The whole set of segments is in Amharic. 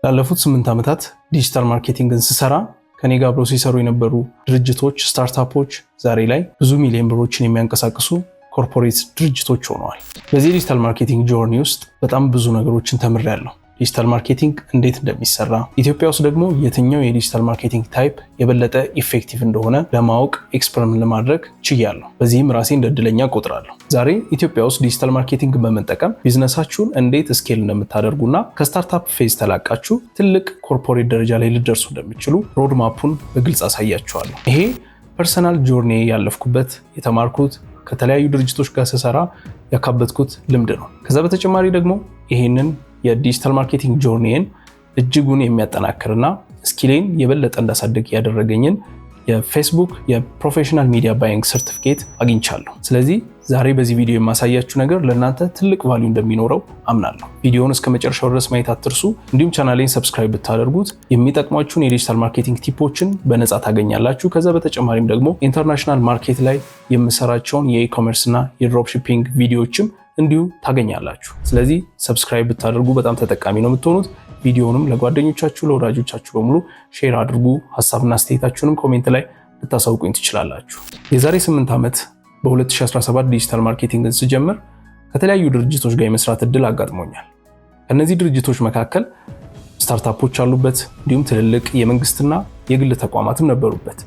ላለፉት 8 ዓመታት digital marketing ን ስሰራ ከኔ ጋር አብረው ሲሰሩ የነበሩ ድርጅቶች፣ startup ኦች ዛሬ ላይ ብዙ ሚሊዮን ብሮችን የሚያንቀሳቅሱ corporate ድርጅቶች ሆነዋል። በዚህ digital marketing journey ውስጥ በጣም ብዙ ነገሮችን ተምሬያለሁ። Digital marketing እንዴት እንደሚሰራ፣ ኢትዮጵያ ውስጥ ደግሞ የትኛው የ digital marketing type የበለጠ effective እንደሆነ ለማወቅ experiment ለማድረግ ችያለሁ። በዚህም ራሴን እንደ እድለኛ እቆጥራለሁ። ዛሬ ኢትዮጵያ ውስጥ digital marketing በመጠቀም ቢዝነሳችሁን እንዴት scale እንደምታደርጉና ከ startup phase ተላቃችሁ ትልቅ corporate ደረጃ ላይ ልትደርሱ እንደምትችሉ roadmap ኡን በግልጽ አሳያችኋለሁ። ይሄ personal journey ያለፍኩበት፣ የተማርኩት፣ ከተለያዩ ድርጅቶች ጋር ስሰራ ያካበትኩት ልምድ ነው። ከዛ በተጨማሪ ደግሞ ይሄንን የ digital marketing journey ን እጅጉን የሚያጠናክርና skill ኤን የበለጠ እንዳሳድግ ያደረገኝን የፌስቡክ የ professional media buying ሰርቲፊኬት አግኝቻለሁ። ስለዚህ ዛሬ በዚህ ቪዲዮ የማሳያችሁ ነገር ለእናንተ ትልቅ value እንደሚኖረው አምናለሁ። ቪዲዮውን እስከ መጨረሻው ድረስ ማየት አትርሱ። እንዲሁም ቻናሌን subscribe ብታደርጉት የሚጠቅሟችሁን የ digital marketing tip ኦችን በነፃ ታገኛላችሁ። ከዛ በተጨማሪም ደግሞ international market ላይ የምሰራቸውን የ e-commerce እና የ dropshipping ቪዲዮዎችም እንዲሁ ታገኛላችሁ። ስለዚህ subscribe ብታደርጉ በጣም ተጠቃሚ ነው የምትሆኑት። ቪዲዮውንም ለጓደኞቻችሁ፣ ለወዳጆቻችሁ በሙሉ share አድርጉ። ሀሳብና አስተያየታችሁንም comment ላይ ልታሳውቁኝ ትችላላችሁ። የዛሬ 8 ዓመት በ2017 digital marketing ን ስጀምር ከተለያዩ ድርጅቶች ጋር የመስራት እድል አጋጥሞኛል። ከእነዚህ ድርጅቶች መካከል startup ኦች አሉበት፣ እንዲሁም ትልልቅ የመንግስትና የግል ተቋማትም ነበሩበት።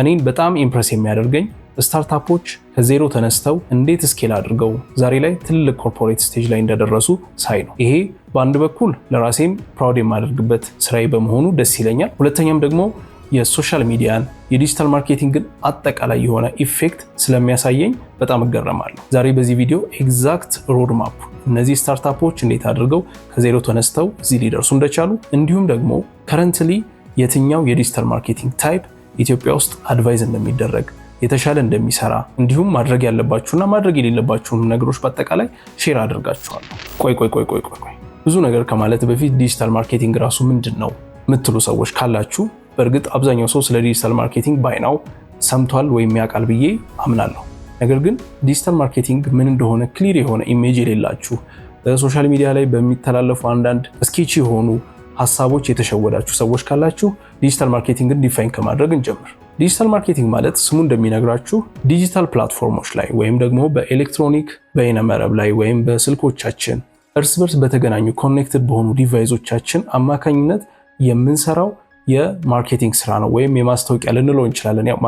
እኔን በጣም impress የሚያደርገኝ startup ኦች ከዜሮ ተነስተው እንዴት scale አድርገው ዛሬ ላይ ትልቅ corporate stage ላይ እንደደረሱ ሳይ ነው። ይሄ በአንድ በኩል ለራሴም proud የማደርግበት ስራዬ በመሆኑ ደስ ይለኛል። ሁለተኛም ደግሞ የ social media ን የ digital marketing ን አጠቃላይ የሆነ effect ስለሚያሳየኝ በጣም እገረማለሁ። ዛሬ በዚህ ቪዲዮ exact roadmap እነዚህ startup ኦች እንዴት አድርገው ከዜሮ ተነስተው እዚህ ሊደርሱ እንደቻሉ፣ እንዲሁም ደግሞ currently የትኛው የ digital marketing type ኢትዮጵያ ውስጥ advise እንደሚደረግ፣ የተሻለ እንደሚሰራ፣ እንዲሁም ማድረግ ያለባችሁና ማድረግ የሌለባችሁን ነገሮች በአጠቃላይ share አደርጋችኋለሁ። ቆይ ቆይ ቆይ ቆይ ቆይ፣ ብዙ ነገር ከማለት በፊት digital marketing ራሱ ምንድን ነው የምትሉ ሰዎች ካላችሁ፣ በእርግጥ አብዛኛው ሰው ስለ digital marketing by now ሰምቷል ወይም ያውቃል ብዬ አምናለሁ። ነገር ግን digital marketing ምን እንደሆነ clear የሆነ image የሌላችሁ፣ በ social media ላይ በሚተላለፉ አንዳንድ sketchy የሆኑ ሀሳቦች የተሸወዳችሁ ሰዎች ካላችሁ digital marketing ን define ከማድረግ እንጀምር። Digital marketing ማለት ስሙ እንደሚነግራችሁ digital platform ኦች ላይ ወይም ደግሞ በኤሌክትሮኒክ በይነመረብ ላይ ወይም በስልኮቻችን እርስ በርስ በተገናኙ connected በሆኑ device ኦቻችን አማካኝነት የምንሰራው የ marketing ስራ ነው ወይም የማስታወቂያ ልንለው እንችላለን። ያው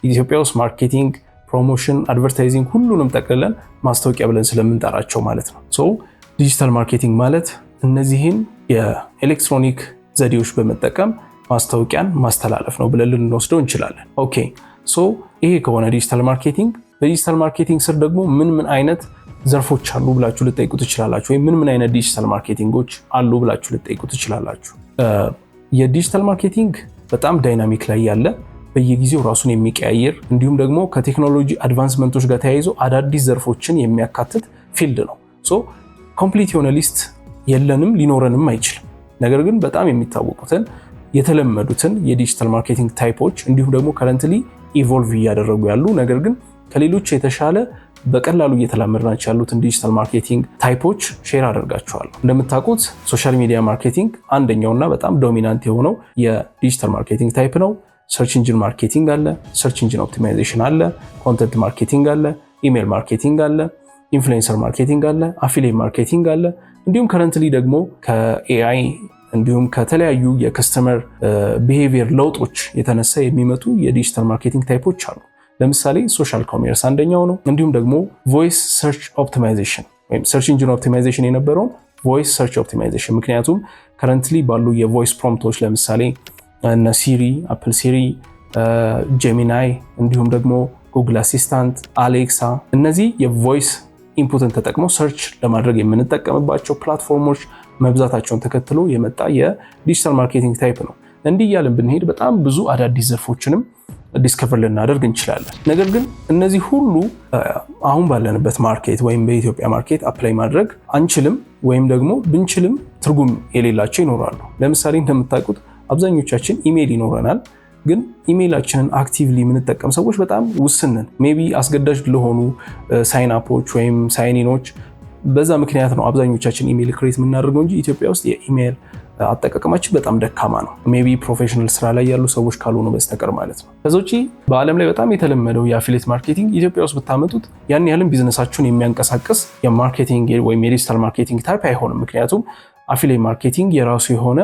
ኢትዮጵያ ውስጥ marketing፣ promotion፣ advertising ሁሉንም ጠቅልለን ማስታወቂያ ብለን ስለምንጠራቸው ማለት ነው። So digital marketing ማለት እነዚህን የኤሌክትሮኒክ ዘዴዎች በመጠቀም ማስታወቂያን ማስተላለፍ ነው ብለን ልንወስደው እንችላለን። Okay, so ይሄ ከሆነ digital marketing፣ በ digital marketing ስር ደግሞ ምን ምን አይነት ዘርፎች አሉ ብላችሁ ልትጠይቁ ትችላላችሁ። ወይም ምን ምን አይነት digital marketing ኦች አሉ ብላችሁ ልትጠይቁ ትችላላችሁ። የ digital marketing በጣም dynamic ላይ ያለ፣ በየጊዜው ራሱን የሚቀያየር፣ እንዲሁም ደግሞ ከቴክኖሎጂ advancement ኦች ጋር ተያይዞ አዳዲስ ዘርፎችን የሚያካትት field ነው። So complete የሆነ list የለንም፣ ሊኖረንም አይችልም። ነገር ግን በጣም የሚታወቁትን፣ የተለመዱትን የ digital marketing type ኦች፣ እንዲሁም ደግሞ currently evolve እያደረጉ ያሉ ነገር ግን ከሌሎች የተሻለ በቀላሉ እየተላመድናቸው ያሉትን digital marketing type ኦች share አደርጋችኋለሁ። እንደምታውቁት social media marketing አንደኛውና በጣም dominant የሆነው የ digital marketing type ነው። Search engine marketing አለ፣ search engine optimization አለ፣ content marketing አለ፣ email marketing አለ፣ influencer marketing አለ፣ affiliate marketing አለ። እንዲሁም currently ደግሞ ከ AI እንዲሁም ከተለያዩ የ customer behavior ለውጦች የተነሳ የሚመጡ የ digital marketing type ኦች አሉ። ለምሳሌ social commerce አንደኛው ነው። እንዲሁም ደግሞ voice search optimization ወይም search engine optimization የነበረውን voice search optimization፣ ምክንያቱም currently ባሉ የ voice prompt ኦች ለምሳሌ እነ Siri፣ Apple Siri፣ Gemini፣ እንዲሁም ደግሞ Google Assistant፣ Alexa፣ እነዚህ የ voice input ን ተጠቅመው search ለማድረግ የምንጠቀምባቸው platform ኦች መብዛታቸውን ተከትሎ የመጣ የ digital marketing type ነው። እንዲህ እያልን ብንሄድ በጣም ብዙ አዳዲስ ዘርፎችንም discover ልናደርግ እንችላለን። ነገር ግን እነዚህ ሁሉ አሁን ባለንበት market ወይም በኢትዮጵያ market apply ማድረግ አንችልም፣ ወይም ደግሞ ብንችልም ትርጉም የሌላቸው ይኖራሉ። ለምሳሌ እንደምታውቁት አብዛኞቻችን ኢሜይል ይኖረናል። ግን email ኣችንን actively የምንጠቀም ሰዎች በጣም ውስን ነን። Maybe አስገዳጅ ለሆኑ sign up ኦች ወይም sign in ኦች በዛ ምክንያት ነው አብዛኞቻችን email create የምናደርገው እንጂ ኢትዮጵያ ውስጥ የኢሜይል አጠቃቀማችን በጣም ደካማ ነው። Maybe professional ስራ ላይ ያሉ ሰዎች ካልሆኑ በስተቀር ማለት ነው። ከዛ ውጪ በዓለም ላይ በጣም የተለመደው የ affiliate marketing ኢትዮጵያ ውስጥ ብታመጡት ያን ያህልም ቢዝነሳችሁን የሚያንቀሳቅስ የ marketing ወይም የ digital marketing type አይሆንም። ምክንያቱም affiliate marketing የራሱ የሆነ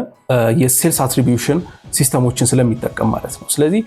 የ sales attribution system ኦችን ስለሚጠቀም ማለት ነው። ስለዚህ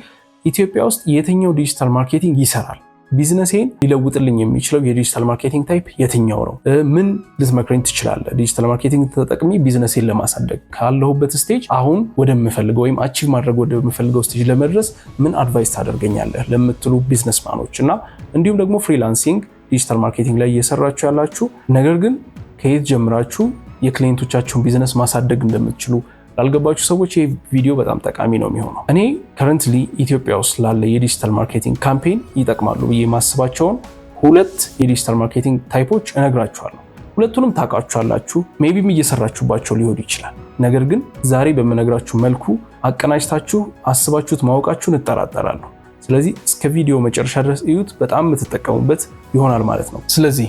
ኢትዮጵያ ውስጥ የትኛው digital marketing ይሰራል? ቢዝነሴን ሊለውጥልኝ የሚችለው የ digital marketing type የትኛው ነው? ምን ልትመክረኝ ትችላለህ? Digital marketing ተጠቅሜ ቢዝነሴን ለማሳደግ ካለሁበት stage አሁን ወደምፈልገው ወይም achieve ማድረግ ወደምፈልገው stage ለመድረስ ምን advice ታደርገኛለህ ለምትሉ businessman ኦች እና እንዲሁም ደግሞ freelancing digital marketing ላይ እየሰራችሁ ያላችሁ፣ ነገር ግን ከየት ጀምራችሁ የ client ኦቻችሁን ቢዝነስ ማሳደግ እንደምትችሉ ላልገባችሁ ሰዎች ይህ ቪዲዮ በጣም ጠቃሚ ነው የሚሆነው። እኔ currently ኢትዮጵያ ውስጥ ላለ የ digital marketing campaign ይጠቅማሉ ብዬ የማስባቸውን ሁለት የ digital marketing type ኦች እነግራችኋለሁ። ሁለቱንም ታውቃችኋላችሁ፣ maybe ም እየሰራችሁባቸው ሊሆን ይችላል። ነገር ግን ዛሬ በምነግራችሁ መልኩ አቀናጅታችሁ አስባችሁት ማወቃችሁን እጠራጠራለሁ። ስለዚህ እስከ ቪዲዮ መጨረሻ ድረስ እዩት፣ በጣም የምትጠቀሙበት ይሆናል ማለት ነው። ስለዚህ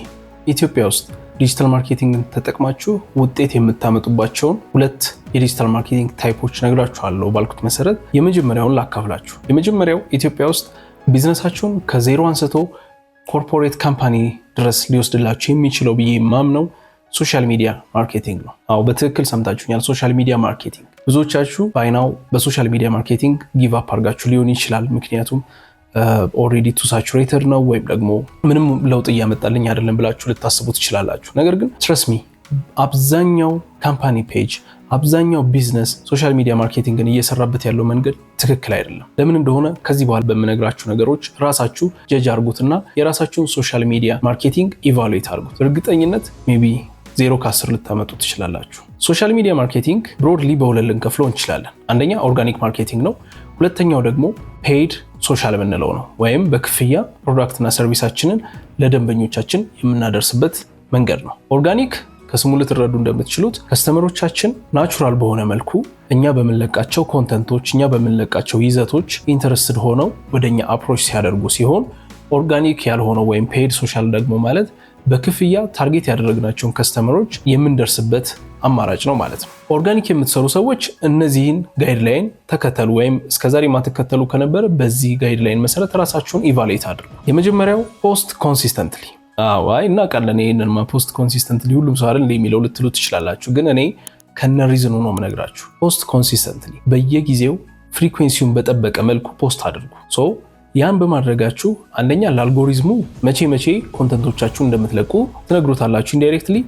ኢትዮጵያ ውስጥ digital marketing ን ተጠቅማችሁ ውጤት የምታመጡባቸውን ሁለት የ digital marketing type ኦች ነግራችኋለሁ ባልኩት መሰረት የመጀመሪያውን ላካፍላችሁ። የመጀመሪያው ኢትዮጵያ ውስጥ ቢዝነሳችሁን ከዜሮ አንስቶ corporate company ድረስ ሊወስድላችሁ የሚችለው ብዬ የማምነው social media marketing ነው። አዎ፣ በትክክል ሰምታችሁኛል። Social media marketing። ብዙዎቻችሁ by now በ social media marketing give up አድርጋችሁ ሊሆን ይችላል። ምክንያቱም already too saturated ነው ወይም ደግሞ ምንም ለውጥ እያመጣልኝ አይደለም ብላችሁ ልታስቡ ትችላላችሁ። ነገር ግን trust me፣ አብዛኛው company page፣ አብዛኛው business social media marketing ን እየሰራበት ያለው መንገድ ትክክል አይደለም። ለምን እንደሆነ ከዚህ በኋላ በምነግራችሁ ነገሮች ራሳችሁ judge አድርጉትና የራሳችሁን social media marketing evaluate አድርጉት። እርግጠኝነት maybe 0 ከ10 ልታመጡ ትችላላችሁ። Social media marketing broadly በሁለት ልንከፍለው እንችላለን። አንደኛ organic marketing ነው። ሁለተኛው ደግሞ paid social የምንለው ነው፣ ወይም በክፍያ product ና service ኣችንን ለደንበኞቻችን የምናደርስበት መንገድ ነው። Organic ከስሙ ልትረዱ እንደምትችሉት customer ኦቻችን natural በሆነ መልኩ እኛ በምንለቃቸው content ኦች፣ እኛ በምንለቃቸው ይዘቶች interested ሆነው ወደኛ approach ሲያደርጉ ሲሆን፣ organic ያልሆነው ወይም paid social ደግሞ ማለት በክፍያ target ያደረግናቸውን customer ኦች የምንደርስበት አማራጭ ነው ማለት ነው። Organic የምትሰሩ ሰዎች እነዚህን guideline ተከተሉ፣ ወይም እስከዛሬ የማትከተሉ ከነበረ በዚህ guideline መሰረት ራሳችሁን evaluate አድርጉ። የመጀመሪያው post consistently። አይ እናውቃለን፣ ይሄንንማ post consistently ሁሉም ሰው አይደል የሚለው ልትሉ ትችላላችሁ። ግን እኔ ከነ reason ኑ ነው የምነግራችሁ። Post consistently፣ በየጊዜው frequency ውን በጠበቀ መልኩ post አድርጉ። So ያን በማድረጋችሁ አንደኛ ለአልጎሪዝሙ መቼ መቼ content ኦቻችሁ እንደምትለቁ ትነግሩታላችሁ indirectly።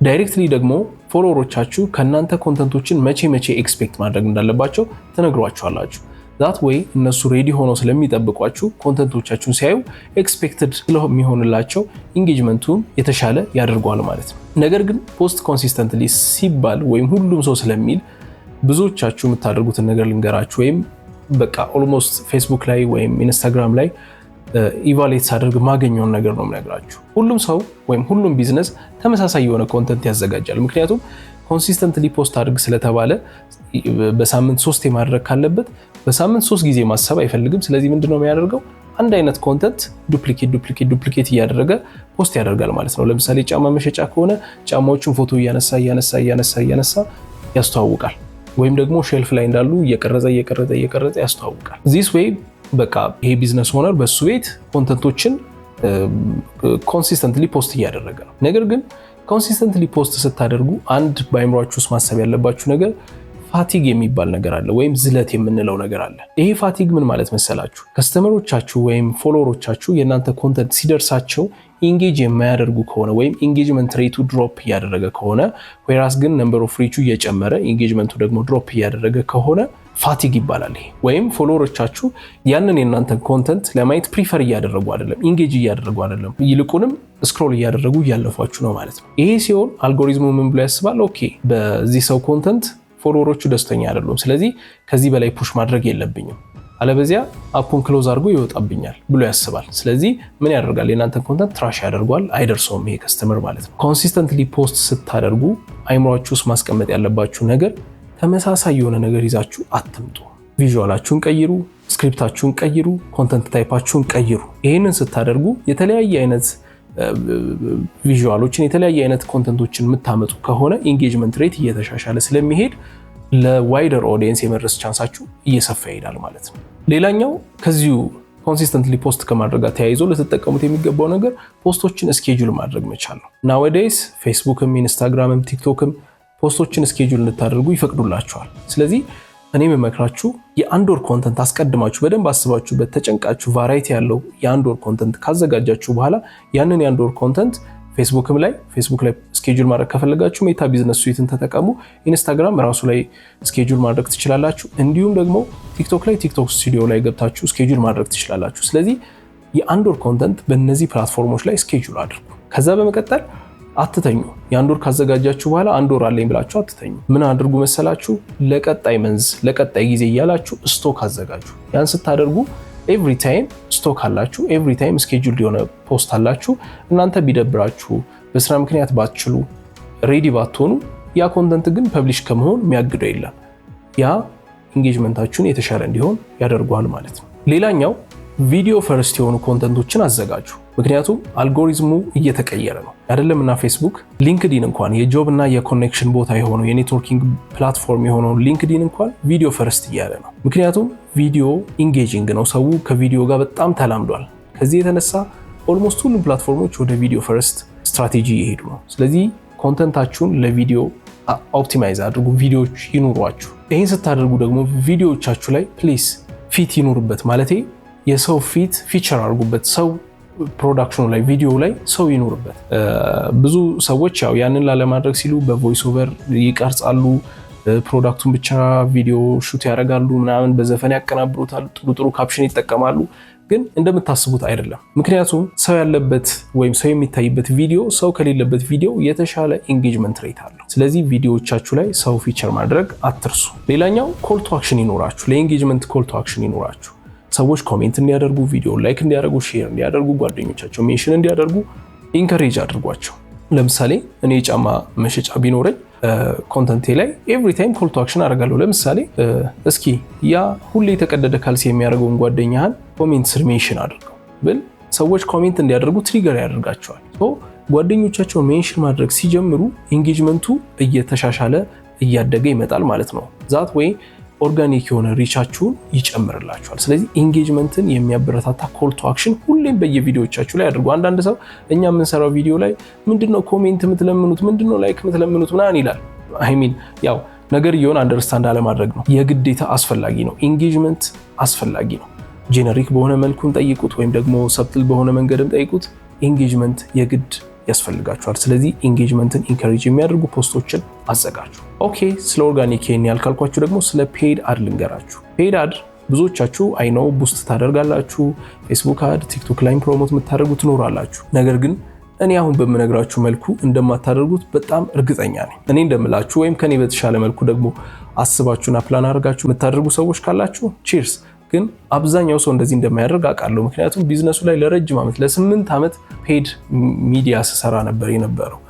Directly ደግሞ follower ኦቻችሁ ከእናንተ content ኦችን መቼ መቼ expect ማድረግ እንዳለባቸው ትነግሯቸዋላችሁ። That way እነሱ ready ሆነው ስለሚጠብቋችሁ content ኦቻችሁን ሲያዩ expected ስለሚሆንላቸው engagement ኡን የተሻለ ያደርገዋል ማለት ነው። ነገር ግን post consistently ሲባል ወይም ሁሉም ሰው ስለሚል ብዙዎቻችሁ የምታደርጉትን ነገር ልንገራችሁ። ወይም በቃ almost ፌስቡክ ላይ ወይም ኢንስታግራም ላይ evaluate ሳደርግ ማገኘውን ነገር ነው የምነግራችሁ። ሁሉም ሰው ወይም ሁሉም ቢዝነስ ተመሳሳይ የሆነ content ያዘጋጃል። ምክንያቱም consistently post አድርግ ስለተባለ በሳምንት ሶስቴ ማድረግ ካለበት በሳምንት ሶስት ጊዜ ማሰብ አይፈልግም። ስለዚህ ምንድነው የሚያደርገው? አንድ አይነት content duplicate, duplicate, duplicate እያደረገ post ያደርጋል ማለት ነው። ለምሳሌ ጫማ መሸጫ ከሆነ ጫማዎቹን ፎቶ እያነሳ እያነሳ እያነሳ እያነሳ ያስተዋውቃል። ወይም ደግሞ shelf ላይ እንዳሉ እየቀረጸ እየቀረጸ እየቀረጸ ያስተዋውቃል። This way በቃ ይሄ business owner በሱ ቤት content ኦችን consistently post እያደረገ ነው። ነገር ግን consistently post ስታደርጉ አንድ በአይምሯችሁ ውስጥ ማሰብ ያለባችሁ ነገር fatigue የሚባል ነገር አለ፣ ወይም ዝለት የምንለው ነገር አለ። ይሄ fatigue ምን ማለት መሰላችሁ? Customer ኦቻችሁ ወይም follower ኦቻችሁ የእናንተ content ሲደርሳቸው engage የማያደርጉ ከሆነ ወይም engagement rate ኡ drop እያደረገ ከሆነ፣ whereas ግን number of reach ኡ እየጨመረ engagement ኡ ደግሞ drop እያደረገ ከሆነ fatigue ይባላል። ይሄ ወይም follower ኦቻችሁ ያንን የእናንተን content ለማየት prefer እያደረጉ አይደለም፣ engage እያደረጉ አይደለም፣ ይልቁንም scroll እያደረጉ እያለፏችሁ ነው ማለት ነው። ይሄ ሲሆን አልጎሪዝሙ ምን ብሎ ያስባል? Okay፣ በዚህ ሰው content follower ኦቹ ደስተኛ አይደሉም፣ ስለዚህ ከዚህ በላይ push ማድረግ የለብኝም፣ አለበዚያ app ኡን close አድርጎ ይወጣብኛል ብሎ ያስባል። ስለዚህ ምን ያደርጋል? የእናንተን content trash ያደርገዋል፣ አይደርሰውም ይሄ customer ማለት ነው። Consistently post ስታደርጉ አይምሯችሁ ውስጥ ማስቀመጥ ያለባችሁ ነገር ተመሳሳይ የሆነ ነገር ይዛችሁ አትምጡ። Visual ኣችሁን ቀይሩ፣ script ኣችሁን ቀይሩ፣ content type ኣችሁን ቀይሩ። ይህንን ስታደርጉ የተለያየ አይነት visual ኦችን፣ የተለያየ አይነት content ኦችን የምታመጡ ከሆነ engagement rate እየተሻሻለ ስለሚሄድ ለ wider audience የመድረስ chance ኣችሁ እየሰፋ ይሄዳል ማለት ነው። ሌላኛው ከዚሁ consistently post ከማድረግ ጋር ተያይዞ ልትጠቀሙት የሚገባው ነገር post ኦችን schedule ማድረግ መቻል ነው። Nowadays ፌስቡክም፣ ኢንስታግራምም ቲክቶክም post ኦችን schedule እንድታደርጉ ይፈቅዱላችኋል። ስለዚህ እኔ የምመክራችሁ የአንድ ወር content አስቀድማችሁ በደንብ አስባችሁበት ተጨንቃችሁ variety ያለው የአንድ ወር content ካዘጋጃችሁ በኋላ ያንን የአንድ ወር content ፌስቡክም ላይ፣ ፌስቡክ ላይ schedule ማድረግ ከፈለጋችሁ Meta Business Suite ን ተጠቀሙ። ኢንስታግራም ራሱ ላይ schedule ማድረግ ትችላላችሁ። እንዲሁም ደግሞ ቲክቶክ ላይ ቲክቶክ ስቱዲዮ ላይ ገብታችሁ schedule ማድረግ ትችላላችሁ። ስለዚህ የአንድ ወር content በእነዚህ platform ኦች ላይ schedule አድርጉ። ከዛ በመቀጠል አትተኙ። የአንድ ወር ካዘጋጃችሁ በኋላ አንድ ወር አለኝ ብላችሁ አትተኙ። ምን አድርጉ መሰላችሁ? ለቀጣይ month፣ ለቀጣይ ጊዜ እያላችሁ stock አዘጋጁ። ያን ስታደርጉ every time stock አላችሁ፣ every time schedule የሆነ post አላችሁ። እናንተ ቢደብራችሁ፣ በስራ ምክንያት ባትችሉ፣ ready ባትሆኑ፣ ያ content ግን publish ከመሆን የሚያግደው የለም። ያ engagement ኣችሁን የተሻለ እንዲሆን ያደርገዋል ማለት ነው። ሌላኛው video first የሆኑ content ኦችን አዘጋጁ። ምክንያቱም አልጎሪዝሙ እየተቀየረ ነው አይደለም እና ፌስቡክ፣ ሊንክዲን እንኳን የ job እና የ connection ቦታ የሆነው፣ የ networking platform የሆነው ሊንክዲን እንኳን video first እያለ ነው። ምክንያቱም ቪዲዮ engaging ነው። ሰው ከቪዲዮ ጋር በጣም ተላምዷል። ከዚህ የተነሳ almost ሁሉም platform ኦች ወደ video first strategy እየሄዱ ነው። ስለዚህ content ኣችሁን ለቪዲዮ optimize አድርጉ። ቪዲዮዎች ይኑሯችሁ። ይህን ስታደርጉ ደግሞ ቪዲዮዎቻችሁ ላይ please ፊት ይኑርበት። ማለቴ የሰው ፊት feature አድርጉበት። ሰው production ኑ ላይ፣ ቪዲዮ ላይ ሰው ይኑርበት። ብዙ ሰዎች ያው ያንን ላለማድረግ ሲሉ በ voice over ይቀርጻሉ። Product ኡን ብቻ ቪዲዮ shoot ያደርጋሉ ምናምን፣ በዘፈን ያቀናብሩታል፣ ጥሩ ጥሩ caption ይጠቀማሉ። ግን እንደምታስቡት አይደለም። ምክንያቱም ሰው ያለበት ወይም ሰው የሚታይበት ቪዲዮ ሰው ከሌለበት ቪዲዮ የተሻለ engagement rate አለው። ስለዚህ ቪዲዮዎቻችሁ ላይ ሰው feature ማድረግ አትርሱ። ሌላኛው call to action ይኖራችሁ፣ ለ engagement call to action ይኖራችሁ። ሰዎች comment እንዲያደርጉ፣ ቪዲዮ like እንዲያደርጉ፣ share እንዲያደርጉ፣ ጓደኞቻቸው mention እንዲያደርጉ encourage አድርጓቸው። ለምሳሌ እኔ የጫማ መሸጫ ቢኖረኝ content ኤ ላይ every time call to action አደርጋለሁ። ለምሳሌ እስኪ ያ ሁሌ የተቀደደ ካልሲ የሚያደርገውን ጓደኛህን comment ስር mention አድርገው ብል ሰዎች comment እንዲያደርጉ trigger ያደርጋቸዋል። ጓደኞቻቸውን mention ማድረግ ሲጀምሩ engagement ኡ እየተሻሻለ እያደገ ይመጣል ማለት ነው። That way organic የሆነ reach ኣችሁን ይጨምርላችኋል። ስለዚህ engagement ን የሚያበረታታ call to action ሁሌም በየቪዲዮዎቻችሁ ላይ አድርጉ። አንዳንድ ሰው እኛ የምንሰራው ቪዲዮ ላይ ምንድነው comment የምትለምኑት፣ ምንድነው like የምትለምኑት ምናምን ይላል። I mean ያው ነገርየውን understand አለማድረግ ነው። የግዴታ አስፈላጊ ነው። Engagement አስፈላጊ ነው። Generic በሆነ መልኩም ጠይቁት ወይም ደግሞ subtle በሆነ መንገድም ጠይቁት። Engagement የግድ ያስፈልጋችኋል። ስለዚህ engagement ን encourage የሚያደርጉ post ኦችን አዘጋጁ። Okay፣ ስለ organic ይሄን ያልኳችሁ ደግሞ ስለ paid ad ልንገራችሁ። Paid ad ብዙዎቻችሁ I know boost ታደርጋላችሁ። ፌስቡክ ad፣ ቲክቶክ ላይም promote የምታደርጉ ትኖራላችሁ። ነገር ግን እኔ አሁን በምነግራችሁ መልኩ እንደማታደርጉት በጣም እርግጠኛ ነኝ። እኔ እንደምላችሁ ወይም ከኔ በተሻለ መልኩ ደግሞ አስባችሁና ፕላን አድርጋችሁ የምታደርጉ ሰዎች ካላችሁ cheers። ግን አብዛኛው ሰው እንደዚህ እንደማያደርግ አውቃለሁ። ምክንያቱም ቢዝነሱ ላይ ለረጅም ዓመት፣ ለ8 ዓመት paid media ስሰራ ነበር የነበረው።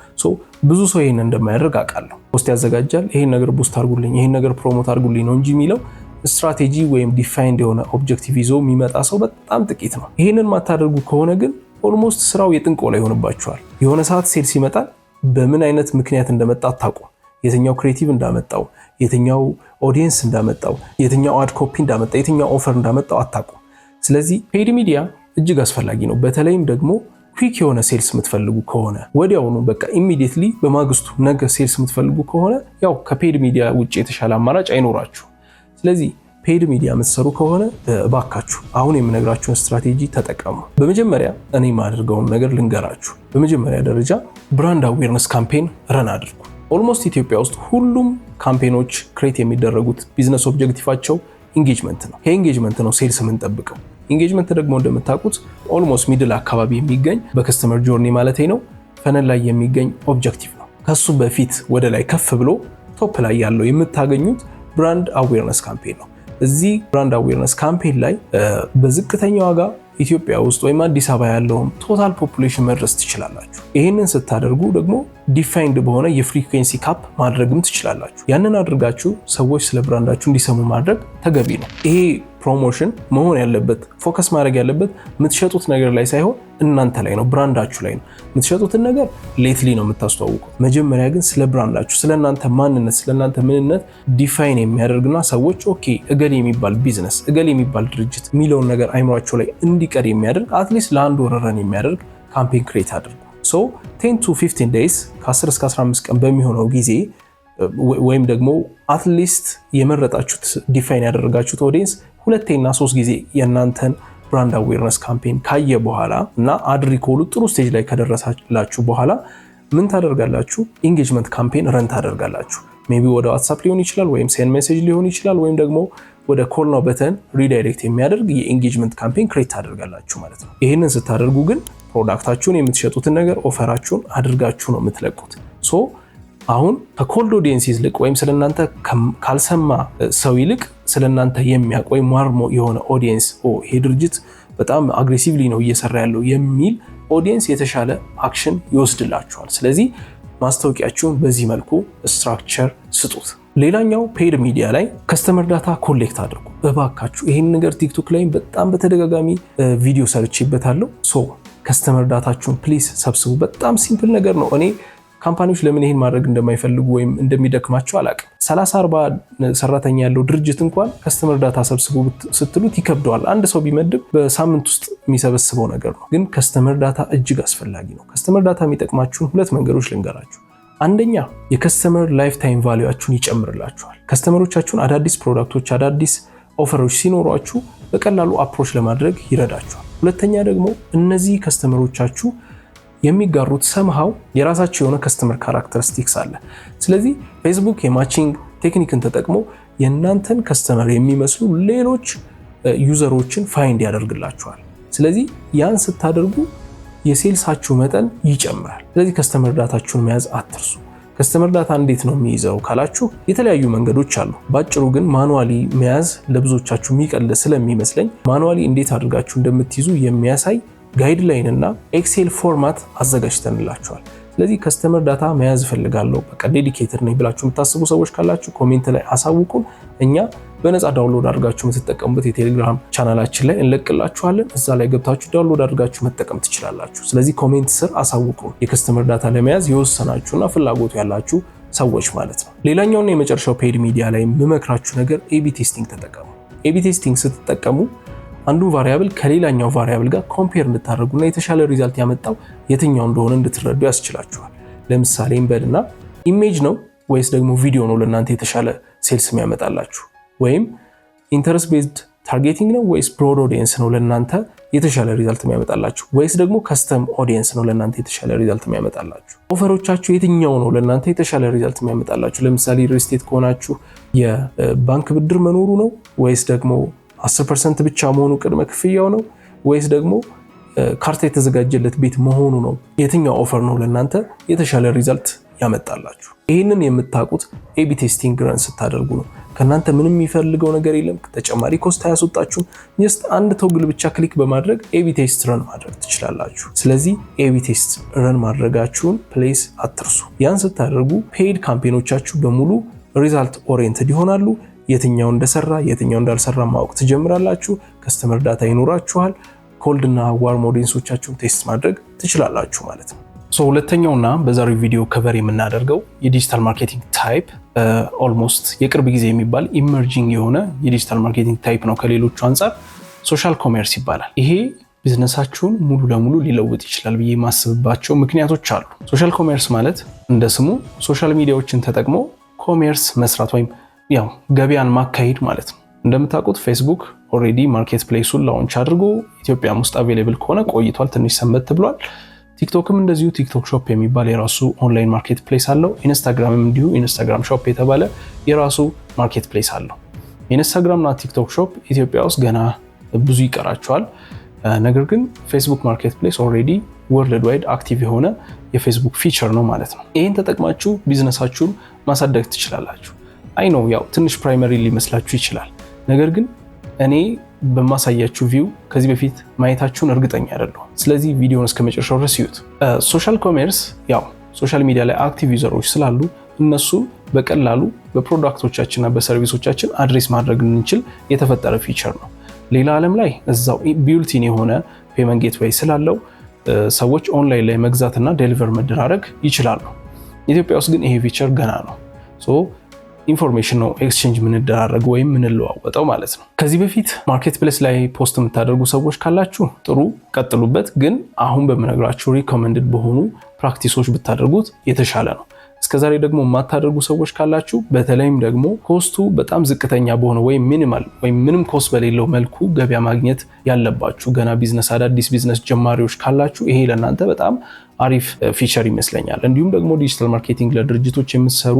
ብዙ ሰው ይሄን እንደማያደርግ አውቃለሁ። Post ያዘጋጃል። ይሄን ነገር boost አድርጉልኝ፣ ይሄን ነገር promote አድርጉልኝ ነው እንጂ የሚለው ስትራቴጂ ወይም defined የሆነ objective ይዞ የሚመጣ ሰው በጣም ጥቂት ነው። ይሄንን ማታደርጉ ከሆነ ግን almost ስራው የጥንቆላ ይሆንባችኋል። የሆነ ሰዓት sales ይመጣል። በምን አይነት ምክንያት እንደመጣ አታውቁም። የትኛው creative እንዳመጣው፣ የትኛው audience እንዳመጣው፣ የትኛው ad copy እንዳመጣ፣ የትኛው offer እንዳመጣው አታውቁም። ስለዚህ paid media እጅግ አስፈላጊ ነው። በተለይም ደግሞ quick የሆነ sales የምትፈልጉ ከሆነ፣ ወዲያውኑ በቃ immediately በማግስቱ ነገ sales የምትፈልጉ ከሆነ ያው ከ paid media ውጭ የተሻለ አማራጭ አይኖራችሁ። ስለዚህ paid media የምትሰሩ ከሆነ እባካችሁ አሁን የምነግራችሁን ስትራቴጂ ተጠቀሙ። በመጀመሪያ እኔ የማደርገውን ነገር ልንገራችሁ። በመጀመሪያ ደረጃ brand awareness campaign run አድርጉ። Almost ኢትዮጵያ ውስጥ ሁሉም campaign ኦች create የሚደረጉት business objective ኣቸው engagement ነው። ከ engagement ነው sales የምንጠብቀው። Engagement ደግሞ እንደምታውቁት almost middle አካባቢ የሚገኝ፣ በ customer journey ማለት ነው፣ funnel ላይ የሚገኝ objective ነው። ከሱ በፊት ወደ ላይ ከፍ ብሎ top ላይ ያለው የምታገኙት brand awareness campaign ነው። እዚህ brand awareness campaign ላይ በዝቅተኛ ዋጋ ኢትዮጵያ ውስጥ ወይም አዲስ አበባ ያለውን total population መድረስ ትችላላችሁ። ይህንን ስታደርጉ ደግሞ defined በሆነ የ frequency cap ማድረግም ትችላላችሁ። ያንን አድርጋችሁ ሰዎች ስለ brand ኣችሁ እንዲሰሙ ማድረግ ተገቢ ነው። ይሄ Promotion መሆን ያለበት፣ focus ማድረግ ያለበት የምትሸጡት ነገር ላይ ሳይሆን እናንተ ላይ ነው፣ brand ኣችሁ ላይ ነው። የምትሸጡትን ነገር lately ነው የምታስተዋውቁት። መጀመሪያ ግን ስለ brand ኣችሁ፣ ስለ እናንተ ማንነት፣ ስለ እናንተ ምንነት define የሚያደርግና ሰዎች okay እገሌ የሚባል ቢዝነስ፣ እገሌ የሚባል ድርጅት የሚለውን ነገር አይምሯቸው ላይ እንዲቀር የሚያደርግ፣ at least ለአንድ ወር run የሚያደርግ campaign create አድርጉ። So 10 to 15 days፣ ከ10 እስከ 15 ቀን በሚሆነው ጊዜ ወይም ደግሞ at least የመረጣችሁት፣ define ያደረጋችሁት audience ሁለቴና ሶስት ጊዜ የእናንተን brand awareness campaign ካየ በኋላ እና ad recall ኡ ጥሩ stage ላይ ከደረሳላችሁ በኋላ ምን ታደርጋላችሁ? Engagement campaign run ታደርጋላችሁ። Maybe ወደ WhatsApp ሊሆን ይችላል፣ ወይም send message ሊሆን ይችላል፣ ወይም ደግሞ ወደ call now button redirect የሚያደርግ የ engagement campaign create ታደርጋላችሁ ማለት ነው። ይህንን ስታደርጉ ግን product ኣችሁን፣ የምትሸጡትን ነገር፣ offer ኣችሁን አድርጋችሁ ነው የምትለቁት። So አሁን ከ cold audience ይልቅ ወይም ስለእናንተ ካልሰማ ሰው ይልቅ ስለእናንተ የሚያውቅ ወይም warm የሆነ audience፣ ይሄ ድርጅት በጣም aggressively ነው እየሰራ ያለው የሚል audience የተሻለ action ይወስድላችኋል። ስለዚህ ማስታወቂያችሁን በዚህ መልኩ structure ስጡት። ሌላኛው paid media ላይ customer data collect አድርጉ እባካችሁ። ይህን ነገር TikTok ላይ በጣም በተደጋጋሚ ቪዲዮ ሰርቼበታለሁ። So customer data ችሁን please ሰብስቡ። በጣም simple ነገር ነው። እኔ company ዎች ለምን ይህን ማድረግ እንደማይፈልጉ ወይም እንደሚደክማቸው አላውቅም። 30 40 ሰራተኛ ያለው ድርጅት እንኳን customer data ሰብስቡ ስትሉት ይከብደዋል። አንድ ሰው ቢመድብ በሳምንት ውስጥ የሚሰበስበው ነገር ነው። ግን customer data እጅግ አስፈላጊ ነው። Customer data የሚጠቅማችሁን ሁለት መንገዶች ልንገራችሁ። አንደኛ የ customer lifetime value ኣችሁን ይጨምርላችኋል። Customer ኦቻችሁን አዳዲስ product ኦች፣ አዳዲስ offer ኦች ሲኖሯችሁ በቀላሉ approach ለማድረግ ይረዳችኋል። ሁለተኛ ደግሞ እነዚህ customer ኦቻችሁ የሚጋሩት somehow የራሳቸው የሆነ customer characteristics አለ። ስለዚህ ፌስቡክ የ matching technique ን ተጠቅሞ የእናንተን customer የሚመስሉ ሌሎች user ኦችን find ያደርግላችኋል። ስለዚህ ያን ስታደርጉ የ sales ኣችሁ መጠን ይጨምራል። ስለዚህ customer data ችሁን መያዝ አትርሱ። Customer data እንዴት ነው የሚይዘው ካላችሁ የተለያዩ መንገዶች አሉ። ባጭሩ ግን manually መያዝ ለብዙዎቻችሁ የሚቀል ስለሚመስለኝ manually እንዴት አድርጋችሁ እንደምትይዙ የሚያሳይ guideline እና Excel format አዘጋጅተንላችኋል። ስለዚህ customer data መያዝ እፈልጋለሁ፣ በቃ dedicated ነኝ ብላችሁ የምታስቡ ሰዎች ካላችሁ comment ላይ አሳውቁን። እኛ በነፃ download አድርጋችሁ የምትጠቀሙበት የቴሌግራም ቻናላችን ላይ እንለቅላችኋለን። እዛ ላይ ገብታችሁ download አድርጋችሁ መጠቀም ትችላላችሁ። ስለዚህ comment ስር አሳውቁን፣ የ customer data ለመያዝ የወሰናችሁና ፍላጎቱ ያላችሁ ሰዎች ማለት ነው። ሌላኛውና የመጨረሻው paid media ላይ የምመክራችሁ ነገር A/B testing ተጠቀሙ። A/B testing ስትጠቀሙ አንዱ variable ከሌላኛው variable ጋር compare እንድታደርጉና የተሻለ result ያመጣው የትኛው እንደሆነ እንድትረዱ ያስችላችኋል። ለምሳሌ እንበልና image ነው ወይስ ደግሞ ቪዲዮ ነው ለእናንተ የተሻለ sales የሚያመጣላችሁ? ወይም interest based targeting ነው ወይስ broad audience ነው ለእናንተ የተሻለ result የሚያመጣላችሁ? ወይስ ደግሞ custom audience ነው ለእናንተ የተሻለ result የሚያመጣላችሁ? Offer ኦቻችሁ የትኛው ነው ለእናንተ የተሻለ result የሚያመጣላችሁ? ለምሳሌ real estate ከሆናችሁ የባንክ ብድር መኖሩ ነው ወይስ ደግሞ 10% ብቻ መሆኑ ቅድመ ክፍያው ነው ወይስ ደግሞ ካርታ የተዘጋጀለት ቤት መሆኑ ነው? የትኛው offer ነው ለእናንተ የተሻለ result ያመጣላችሁ? ይህንን የምታውቁት A/B testing run ስታደርጉ ነው። ከእናንተ ምንም የሚፈልገው ነገር የለም። ተጨማሪ cost አያስወጣችሁም። Just አንድ toggle ብቻ click በማድረግ A/B test run ማድረግ ትችላላችሁ። ስለዚህ A/B test run ማድረጋችሁን please አትርሱ። ያን ስታደርጉ paid campaign ኦቻችሁ በሙሉ result oriented ይሆናሉ። የትኛው እንደሰራ፣ የትኛው እንዳልሰራ ማወቅ ትጀምራላችሁ። Customer data ይኖራችኋል። Cold እና warm audience ኦቻችሁን test ማድረግ ትችላላችሁ ማለት ነው። So ሁለተኛውና በዛሬው ቪዲዮ cover የምናደርገው የ digital marketing type almost የቅርብ ጊዜ የሚባል emerging የሆነ የ digital marketing type ነው። ከሌሎቹ አንጻር social commerce ይባላል። ይሄ ቢዝነሳችሁን ሙሉ ለሙሉ ሊለውጥ ይችላል ብዬ የማስብባቸው ምክንያቶች አሉ። Social commerce ማለት እንደ ስሙ social media ዎችን ተጠቅሞ commerce መስራት ወይም ያው ገበያን ማካሄድ ማለት ነው። እንደምታውቁት Facebook already marketplace ኡን launch አድርጎ ኢትዮጵያም ውስጥ available ከሆነ ቆይቷል፣ ትንሽ ሰንበት ብሏል። TikTok ም እንደዚሁ TikTok Shop የሚባል የራሱ online marketplace አለው። Instagram ም እንዲሁ Instagram Shop የተባለ የራሱ marketplace አለው። Instagram እና TikTok Shop ኢትዮጵያ ውስጥ ገና ብዙ ይቀራቸዋል። ነገር ግን Facebook Marketplace already worldwide active የሆነ የ Facebook feature ነው ማለት ነው። ይህን ተጠቅማችሁ ቢዝነሳችሁን ማሳደግ ትችላላችሁ። I know ያው ትንሽ primary ሊመስላችሁ ይችላል። ነገር ግን እኔ በማሳያችሁ view ከዚህ በፊት ማየታችሁን እርግጠኛ አይደለሁም። ስለዚህ ቪዲዮን እስከ መጨረሻው ድረስ ይዩት። Social commerce ያው social media ላይ active user ኦች ስላሉ እነሱን በቀላሉ በ product ኦቻችንና በ service ኦቻችን address ማድረግ እንችል የተፈጠረ feature ነው። ሌላ ዓለም ላይ እዛው built-in የሆነ payment gateway ስላለው ሰዎች ኦንላይን ላይ መግዛትና deliver መደራረግ ይችላሉ። ኢትዮጵያ ውስጥ ግን ይሄ feature ገና ነው። So information ነው exchange የምንደራረግ ወይም የምንለዋወጠው ማለት ነው። ከዚህ በፊት marketplace ላይ post የምታደርጉ ሰዎች ካላችሁ ጥሩ፣ ቀጥሉበት። ግን አሁን በምነግራችሁ recommended በሆኑ practice ኦች ብታደርጉት የተሻለ ነው። እስከዛሬ ደግሞ የማታደርጉ ሰዎች ካላችሁ፣ በተለይም ደግሞ cost ኡ በጣም ዝቅተኛ በሆነ ወይም minimal ወይም ምንም cost በሌለው መልኩ ገበያ ማግኘት ያለባችሁ ገና ቢዝነስ፣ አዳዲስ ቢዝነስ ጀማሪዎች ካላችሁ ይሄ ለእናንተ በጣም አሪፍ feature ይመስለኛል። እንዲሁም ደግሞ digital marketing ለድርጅቶች የምትሰሩ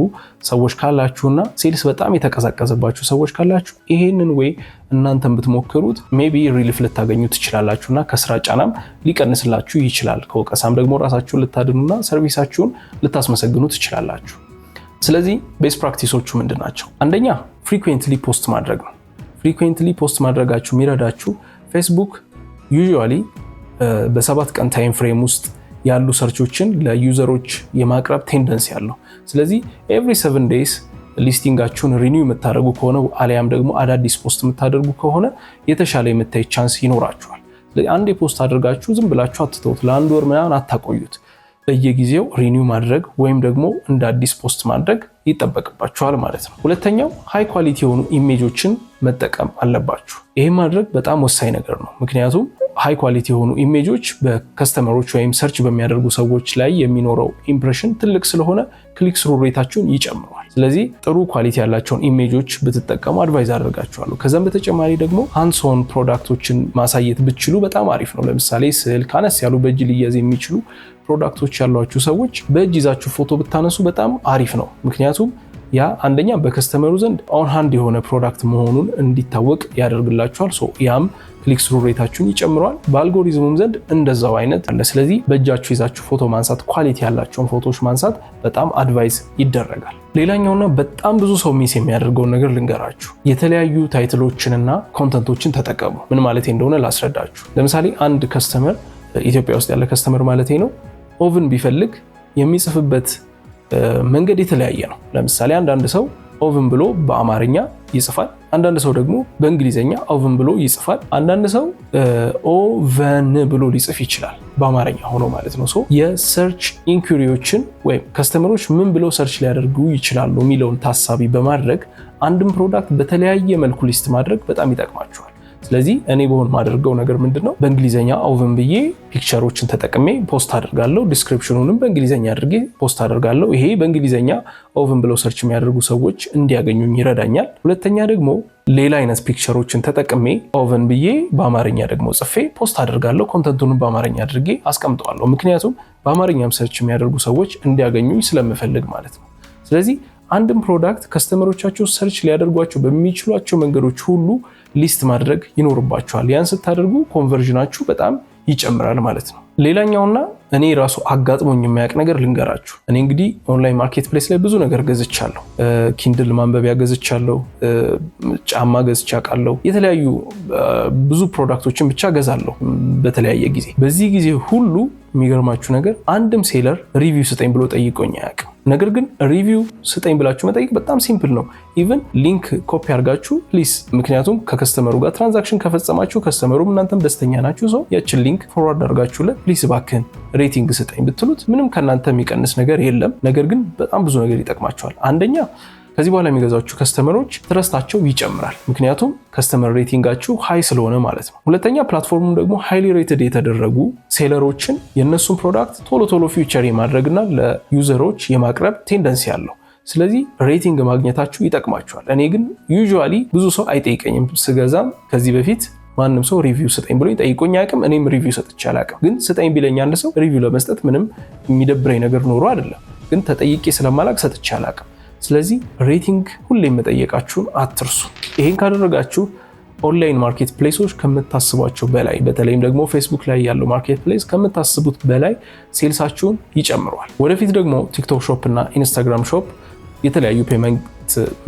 ሰዎች ካላችሁና sales በጣም የተቀዛቀዘባችሁ ሰዎች ካላችሁ ይሄንን way እናንተን ብትሞክሩት maybe relief ልታገኙ ትችላላችሁና ከስራ ጫናም ሊቀንስላችሁ ይችላል። ከወቀሳም ደግሞ ራሳችሁን ልታድኑና service ኣችሁን ልታስመሰግኑ ትችላላችሁ። ስለዚህ best practice ኦቹ ምንድን ናቸው? አንደኛ frequently post ማድረግ ነው። Frequently post ማድረጋችሁ የሚረዳችሁ ፌስቡክ usually በ7 ቀን time frame ውስጥ ያሉ search ኦችን ለ user ኦች የማቅረብ tendency አለው። ስለዚህ every 7 days listing ኣችሁን renew የምታደርጉ ከሆነ አሊያም ደግሞ አዳዲስ post የምታደርጉ ከሆነ የተሻለ የመታየት chance ይኖራችኋል። ስለዚህ አንዴ post አድርጋችሁ ዝም ብላችሁ አትተውት፣ ለአንድ ወር ምናምን አታቆዩት። በየጊዜው renew ማድረግ ወይም ደግሞ እንደ አዲስ post ማድረግ ይጠበቅባችኋል ማለት ነው። ሁለተኛው high quality የሆኑ image ኦችን መጠቀም አለባችሁ። ይህ ማድረግ በጣም ወሳኝ ነገር ነው። ምክንያቱም high quality የሆኑ image ኦች በ customer ኦች ወይም search በሚያደርጉ ሰዎች ላይ የሚኖረው impression ትልቅ ስለሆነ click through rate ኣችሁን ይጨምረዋል። ስለዚህ ጥሩ quality ያላቸውን image ኦች ብትጠቀሙ advise አደርጋችኋለሁ። ከዛም በተጨማሪ ደግሞ hands-on product ኦችን ማሳየት ብትችሉ በጣም አሪፍ ነው። ለምሳሌ ስልክ፣ አነስ ያሉ በእጅ ሊያዝ የሚችሉ product ኦች ያሏችሁ ሰዎች በእጅ ይዛችሁ ፎቶ ብታነሱ በጣም አሪፍ ነው። ምክንያቱም ያ አንደኛ በ customer ኡ ዘንድ on hand የሆነ product መሆኑን እንዲታወቅ ያደርግላችኋል። So ያም click through rate ኣችሁን ይጨምረዋል። በአልጎሪዝሙም ዘንድ እንደዛው አይነት አለ። ስለዚህ በእጃችሁ ይዛችሁ ፎቶ ማንሳት፣ quality ያላቸውን ፎቶዎች ማንሳት በጣም advise ይደረጋል። ሌላኛውና በጣም ብዙ ሰው miss የሚያደርገውን ነገር ልንገራችሁ። የተለያዩ title ኦችንና content ኦችን ተጠቀሙ። ምን ማለት እንደሆነ ላስረዳችሁ። ለምሳሌ አንድ customer፣ ኢትዮጵያ ውስጥ ያለ customer ማለት ነው፣ oven ቢፈልግ የሚጽፍበት መንገድ የተለያየ ነው። ለምሳሌ አንዳንድ ሰው oven ብሎ በአማርኛ ይጽፋል። አንዳንድ ሰው ደግሞ በእንግሊዝኛ oven ብሎ ይጽፋል። አንዳንድ ሰው oven ብሎ ሊጽፍ ይችላል፣ በአማርኛ ሆኖ ማለት ነው። So የ search inquiry ዎችን ወይም customer ኦች ምን ብለው search ሊያደርጉ ይችላሉ የሚለውን ታሳቢ በማድረግ አንድን product በተለያየ መልኩ list ማድረግ በጣም ይጠቅማችኋል። ስለዚህ እኔ ብሆን ማደርገው ነገር ምንድን ነው? በእንግሊዝኛ oven ብዬ picture ኦችን ተጠቅሜ post አደርጋለሁ። Description ኑንም በእንግሊዝኛ አድርጌ post አደርጋለሁ። ይሄ በእንግሊዝኛ oven ብለው search የሚያደርጉ ሰዎች እንዲያገኙኝ ይረዳኛል። ሁለተኛ ደግሞ ሌላ አይነት picture ኦችን ተጠቅሜ oven ብዬ በአማርኛ ደግሞ ጽፌ post አደርጋለሁ። Content ኡንም በአማርኛ አድርጌ አስቀምጠዋለሁ። ምክንያቱም በአማርኛም search የሚያደርጉ ሰዎች እንዲያገኙኝ ስለምፈልግ ማለት ነው። ስለዚህ አንድን product customer ኦቻችሁ search ሊያደርጓቸው በሚችሏቸው መንገዶች ሁሉ list ማድረግ ይኖርባችኋል። ያን ስታደርጉ conversion ኣችሁ በጣም ይጨምራል ማለት ነው። ሌላኛውና እኔ ራሱ አጋጥሞኝ የሚያውቅ ነገር ልንገራችሁ። እኔ እንግዲህ online marketplace ላይ ብዙ ነገር ገዝቻለሁ። Kindle ማንበቢያ ገዝቻለሁ፣ ጫማ ገዝቼ አውቃለሁ። የተለያዩ ብዙ product ኦችን ብቻ ገዛለሁ በተለያየ ጊዜ። በዚህ ጊዜ ሁሉ የሚገርማችሁ ነገር አንድም seller review ስጠኝ ብሎ ጠይቆኝ አያውቅም። ነገር ግን review ስጠኝ ብላችሁ መጠየቅ በጣም simple ነው። Even link copy አድርጋችሁ please፣ ምክንያቱም ከ customer ኡ ጋር transaction ከፈጸማችሁ customer ኡም እናንተም ደስተኛ ናችሁ። So ያችን link forward አድርጋችሁለት please እባክህን rating ስጠኝ ብትሉት ምንም ከእናንተ የሚቀንስ ነገር የለም። ነገር ግን በጣም ብዙ ነገር ይጠቅማችኋል። አንደኛ ከዚህ በኋላ የሚገዛችሁ customer ኦች trust ኣቸው ይጨምራል። ምክንያቱም customer rating ኣችሁ high ስለሆነ ማለት ነው። ሁለተኛ platform ኡ ደግሞ highly rated የተደረጉ seller ኦችን የእነሱን product ቶሎ ቶሎ feature የማድረግና ለ user ኦች የማቅረብ tendency አለው። ስለዚህ rating ማግኘታችሁ ይጠቅማችኋል። እኔ ግን usually ብዙ ሰው አይጠይቀኝም። ስገዛም ከዚህ በፊት ማንም ሰው review ስጠኝ ብሎ ጠይቆኝ አያውቅም። እኔም review ሰጥቼ አላውቅም። ግን ስጠኝ ቢለኝ አንድ ሰው review ለመስጠት ምንም የሚደብረኝ ነገር ኖሮ አይደለም። ግን ተጠይቄ ስለማላውቅ ሰጥቼ አላውቅም። ስለዚህ rating ሁሌም መጠየቃችሁን አትርሱ። ይሄን ካደረጋችሁ online marketplace ኦች ከምታስቧቸው በላይ፣ በተለይም ደግሞ ፌስቡክ ላይ ያለው marketplace ከምታስቡት በላይ sales ኣችሁን ይጨምረዋል። ወደፊት ደግሞ ቲክቶክ Shop እና ኢንስታግራም Shop የተለያዩ payment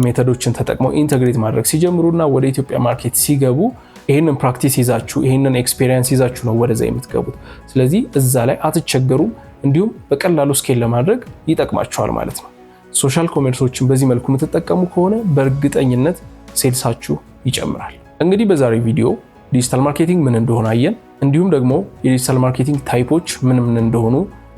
method ኦችን ተጠቅመው integrate ማድረግ ሲጀምሩና ወደ ኢትዮጵያ market ሲገቡ ይህንን practice ይዛችሁ፣ ይህንን experience ይዛችሁ ነው ወደዛ የምትገቡት። ስለዚህ እዛ ላይ አትቸገሩም፣ እንዲሁም በቀላሉ scale ለማድረግ ይጠቅማችኋል ማለት ነው። Social commerce ኦችን በዚህ መልኩ የምትጠቀሙ ከሆነ በእርግጠኝነት sales ኣችሁ ይጨምራል። እንግዲህ በዛሬው ቪዲዮ digital marketing ምን እንደሆነ አየን። እንዲሁም ደግሞ የ digital marketing type ኦች ምን ምን እንደሆኑ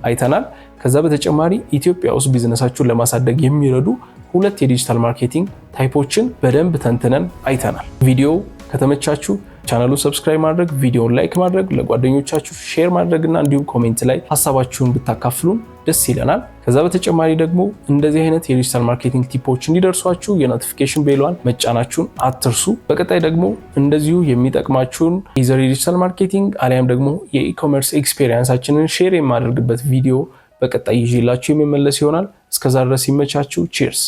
አይተናል። ከዛ በተጨማሪ ኢትዮጵያ ውስጥ ቢዝነሳችሁን ለማሳደግ የሚረዱ ሁለት የ digital marketing type ኦችን በደንብ ተንትነን አይተናል። ቪዲዮ ከተመቻችሁ ቻናሉን subscribe ማድረግ፣ ቪዲዮን like ማድረግ፣ ለጓደኞቻችሁ share ማድረግ እና እንዲሁም comment ላይ ሀሳባችሁን ብታካፍሉን ደስ ይለናል። ከዛ በተጨማሪ ደግሞ እንደዚህ አይነት የ digital marketing tip ኦች እንዲደርሷችሁ የ notification bell ኧን መጫናችሁን አትርሱ። በቀጣይ ደግሞ እንደዚሁ የሚጠቅማችሁን either የ digital marketing አሊያም ደግሞ የ e-commerce experience ኣችንን share የማደርግበት ቪዲዮ በቀጣይ ይዤላችሁ የምመለስ ይሆናል። እስከዛ ድረስ ይመቻችሁ። Cheers።